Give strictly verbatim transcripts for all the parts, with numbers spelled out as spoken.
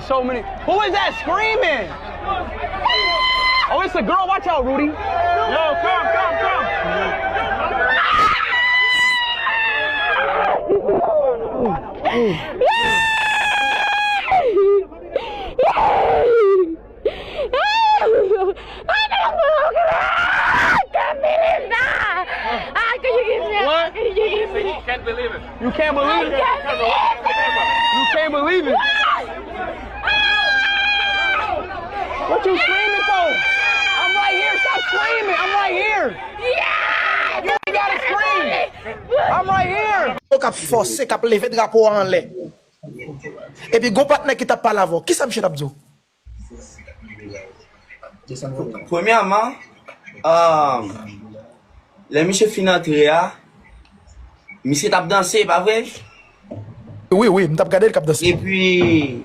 So many. Who is that screaming? Oh, it's a girl. Watch out, Rudy. Yo, come, come, come. What? Can you give me a, can you give me? You can't believe it. You can't believe it. You can't believe it. You can't believe it. What you screaming for? I'm right here. Stop screaming. I'm right here. You ain't gotta scream. I'm right here. Yo k ap fòse, k ap leve drapo a anlè. Epi gon patnè ki t ap pale avè w. Kisa misye t ap di w? Premyèman, um, lè misye fin antre a, misye t ap danse, pa vre? Wi, wi, m t ap gade l k ap danse. Epi.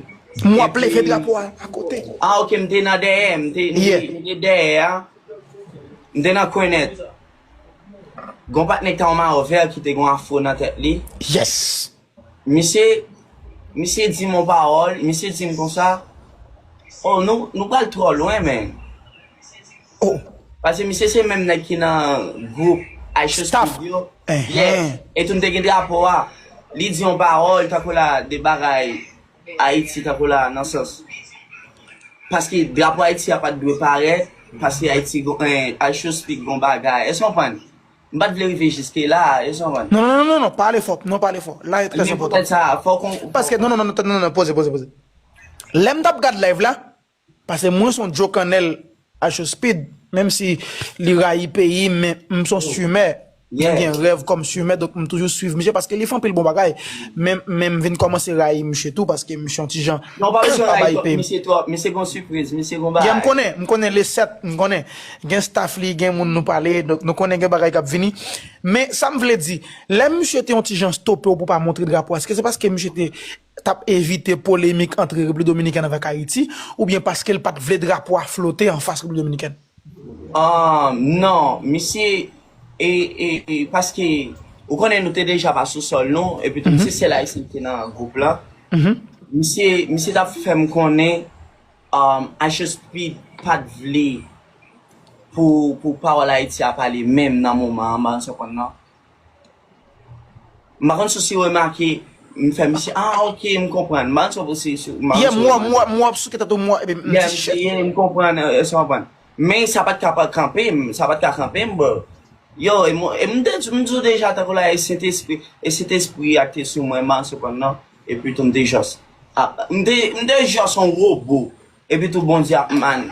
M w ap leve drapo a akote. Ah, ok, m te nan dèyè, m te, m te, m te dèyè a. M te nan kwen nèt. Gon patnè ki ta yon mayo vè ki te gon afro nan tèt li. Yes. Misye, misye di m yon pawòl, misye di m konsa, oh, nou, nou pral twò lwen, man. Oh. Paske misye se menm nèg ki nan gwoup Aisha Studio. Yeah. Etou m te gen drapo a. Li di yon pawòl, tankou la, de bagay Ayiti, tankou la, nan sans. Paske drapo Ayiti a pa t dwe parèt, paske Ayiti gon, eh, Aisha Speed gon bagay. Èske w konprann? M pa t vle rive jiske la, èske w konprann? Non, non, non, non, non, pale fò, non, pale fò. La e trè enpòtan. Paske, non, non, non, non, non, non, poze, poze, poze. Lè m t ap gad live la, paske mwen se yon Joe Cannell Aisha Speed, menm si li rayi peyi m, men m se yon swimè. Mwen gen rèv kòm swimè, donk m toujou swiv misye paske li fè anpil bon bagay. Men, men m vin kòmanse rayi misye tou paske misye yon ti jan pa bay peyi m. Misye twòp, misye gon sipriz, misye gon bagay. Yeah, m konnen, m konnen le sèt, m konnen. Gen staff li, gen moun nou pale, donk nou konnen gen bagay k ap vini. Men sa m vle di, lè misye te yon ti jan stope w pou w pa montre drapo a, èske se paske misye te t ap evite polemik ant Repiblik Dominikèn avèk Ayiti, oubyen paske l pa t vle drapo a flote anfas Repiblik Dominikèn? Ah, non, misye, e, e, e, paske, ou konnen nou te deja pa sou sòl nou, epi tou, misye sèl Ayisyen ki te nan gwoup la. Misye, misye t ap fè m konnen, um, Aisha Speed pa t vle pou, pou pawòl Ayiti a pale menm nan moman an, m pa konprann non. M pa konn si w remake, m fè misye, ah, ok, m konprann. M pa konn si w, si, si, m pa konn si w remake. Yeah, m wè, m wè, m wè w ap souke tèt ou, m wè, epi m di, shit. Yeah, m konprann, èske w konprann? Men sa pa t ka pa kanpe m, sa pa t ka kanpe m, bro. Yo, e m, e m te, m di w deja, tankou la, e Sentespri, e Sentespri a te sou mwen, m pa konn si w konprann non. Epi tou, m te jis, ah, m te, m te jis yon wobo. Epi tou, Bondye ap man,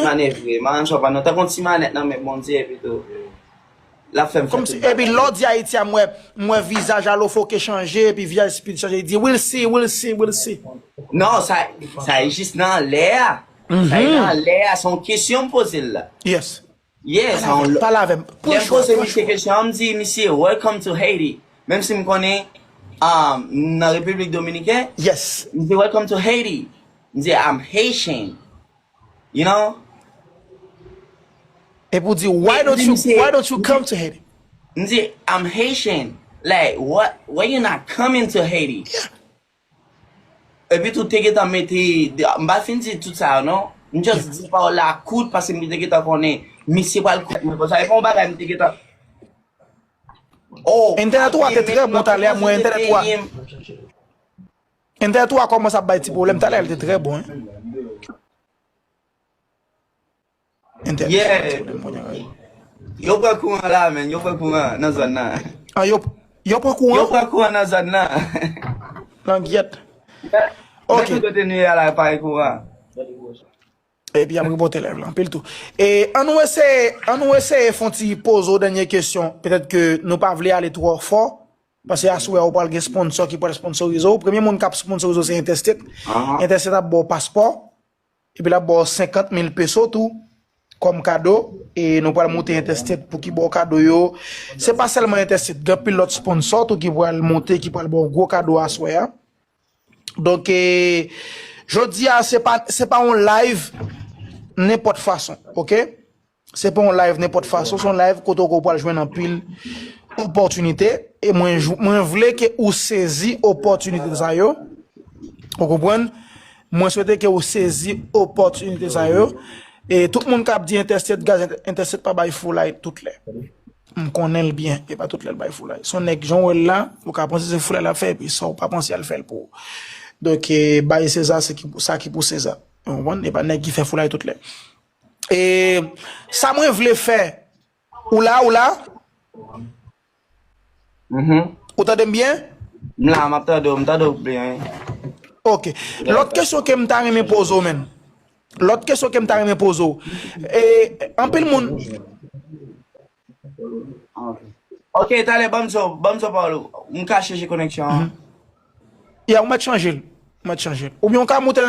manevre, m pa konn si w konprann non. Tankou yon ti manèt nan men Bondye, epi tou. L ap fè m fè tout bagay. Epi lè w di Ayiti a, m wè, m wè vizaj Alofoke chanje, epi vizaj Speed chanje, li di, we'll see, we'll see, we'll see. Non, sa, sa e jis nan lè a. Sa e nan lè a, se yon kesyon m poze l la. Yes. Yeah, sa yon lè. Pale avè m. Lè m poze misye kesyon an, m di, misye, welcome to Haiti. Menm si m konnen, um, nan Repiblik Dominikèn. Yes. M di, welcome to Haiti. M di, I'm Haitian. You know? Epi w di, why don't you, why don't you come to Haiti? M di, I'm Haitian. Like, what, why you not coming to Haiti? Yeah. Epi tou te gentan mete, m pa fin di tout sa yo non. M just di pawòl la kout paske m te gentan konnen misye pral kout mwen konsa. E pa yon bagay m te gentan. Oh, entènèt ou a te trè bon talè a, mwen entènèt ou a. Entènèt ou a kòmanse ap bay ti pwoblèm talè a, li te trè bon, hein. Entènèt. Yeah. Yo pran kouran la, men. Yo pran kouran nan zòn nan. Ah, yo, yo pran kouran? Yo pran kouran nan zòn nan. Langyèt. Ok. Mèt kote nou ye a la, pa gen kouran. Epi ap repote live la, anpil tou. E, ann nou eseye, ann nou eseye fè yon ti poze w dènye kesyon. Petèt ke nou pa vle ale twò fò. Paske aswè a ou pral gen sponsor ki pral sponsorize w. Premye moun k ap sponsorize w se Interstate. Interstate ap ba w paspò. Epi l ap ba w senkant mil peso tou kòm kado. E nou pral moute Interstate pou ki ba w kado yo. Se pa sèlman Interstate, gen anpil lòt sponsor tou ki pral monte, ki pral ba w gwo kado aswè a. Donk, e, jodi a, se pa, se pa yon live nenpòt fason, oke? Se pa yon live nenpòt fason, se yon live kote ou pral jwenn anpil opòtinite. E mwen, mwen vle ke ou sezi opòtinite sa yo. Ou konprann? Mwen swete ke ou sezi opòtinite sa yo. E tout moun k ap di entèstet, gaz entèstet pa bay foulay tout lè. M konnen l byen, e pa tout lè l bay foulay. Se yon nèg jan w wè l la, ou ka panse se foulay l ap fè, epi sa w pa panse al fè l pou ou. Donk, e, bay Seza se ki, sa ki pou Seza. Ou konprann? E pa nèg ki fè foulay tout lè. E sa mwen vle fè, ou la, ou la? Mhm. Ou tande m byen? M la, m ap tande w, m tande w byen. Ok. Lòt kesyon ke m ta renmen poze w, menn. Lòt kesyon ke m ta renmen poze w. E, anpil moun, Ok, talè, ban m sa, ban m sa pawòl ou. M ka chèche koneksyon an. Ya, ou mèt chanje l. Ou mèt chanje l. Oubyen ou ka moute